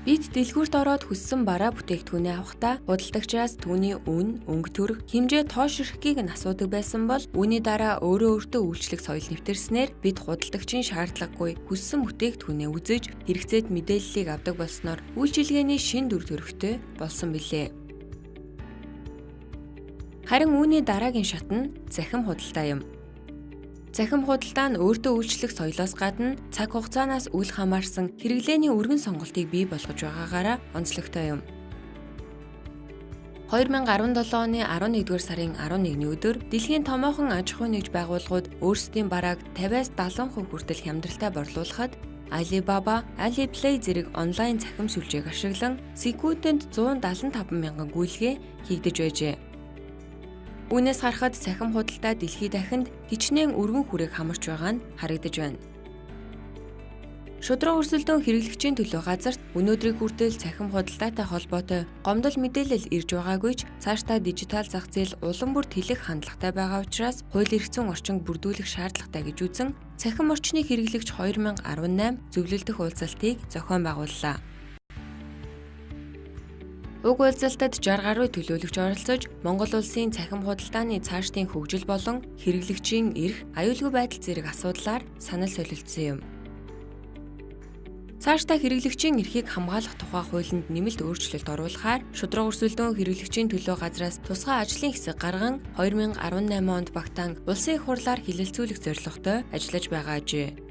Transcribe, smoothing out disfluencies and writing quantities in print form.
Бид дэлгүүрт ороод хүссэн бараа бүтээгдэхүүнээ авахдаа худалдагчаас түүний үн, өнгө төрх, хэмжээ тоо ширхгийг нь асуудаг байсан бол үүний дараа өөрөө өөртөө үйлчлэх соёл нэвтэрснээр бид худалдагчийн шаардлагагүй хүссэн бүтээгдэхүүнээ үзэж хэрэгцээд мэдээллийг авдаг болсноор үйлчилгээний шинэ дүр төрхтэй болсон билээ. Харин үүний дараагийн шат нь цахим худалдаа юм. Цахим худалдаа нь өөртөө үйлчлэх соёлоос гадна цаг хугацаанаас үл хамаарсан хэрэглээний өргөн сонголтыг бий болгож байгаагаараа онцлогтой юм. 2017 оны 11-р сарын 11-ний өдөр дэлхийн томоохон аж ахуйн нэгж байгууллагууд өөрсдийн барааг 50-аас 70% хүртэл хямдралтай борлуулахад Alibaba, Alipay зэрэг онлайн цахим сүлжээг ашиглан секундэд 175 мянган гүйлгээ хийгдэж байжээ. Үүнээс харахад цахим худалдаа дэлхий дахинд хичнээн өргөн хүрээг хамарч байгаа нь харагдаж байна. Шударга өрсөлдөөн хэрэглэгчийн төлөө газарт өнөөдрийг хүртэл цахим худалдаатай холбоотой гомдол мэдээлэл ирж байгаагүй ч цаашдаа дижитал зах зээл улам бүр тэлэх хандлагатай байгаа учраас хууль эрх зүйн орчинг бүрдүүлэх шаардлагатай гэж үзэн цахим орчны хэрэглэгч 2018 зөвлөл дэх уулзалтыг зохион байгууллаа. Уг уулзалтад 60 гаруй төлөөлөгч оролцож Монгол улсын цахим худалдааны цаашдын хөгжил болон хэрэглэгчийн эрх, аюулгүй байдал зэрэг асуудлаар санал солилцсон юм. Цаашдаа хэрэглэгчийн эрхийг хамгаалах тухай хуулинд нэмэлт өөрчлөлт оруулахаар шударга өрсөлдөөн хэрэглэгчийн төлөө газраас тусгай ажлын хэсэг гарган 2018 онд багтаан улсын их хурлаар хэлэлцүүлэх зорилготой ажиллаж байгаа ажээ.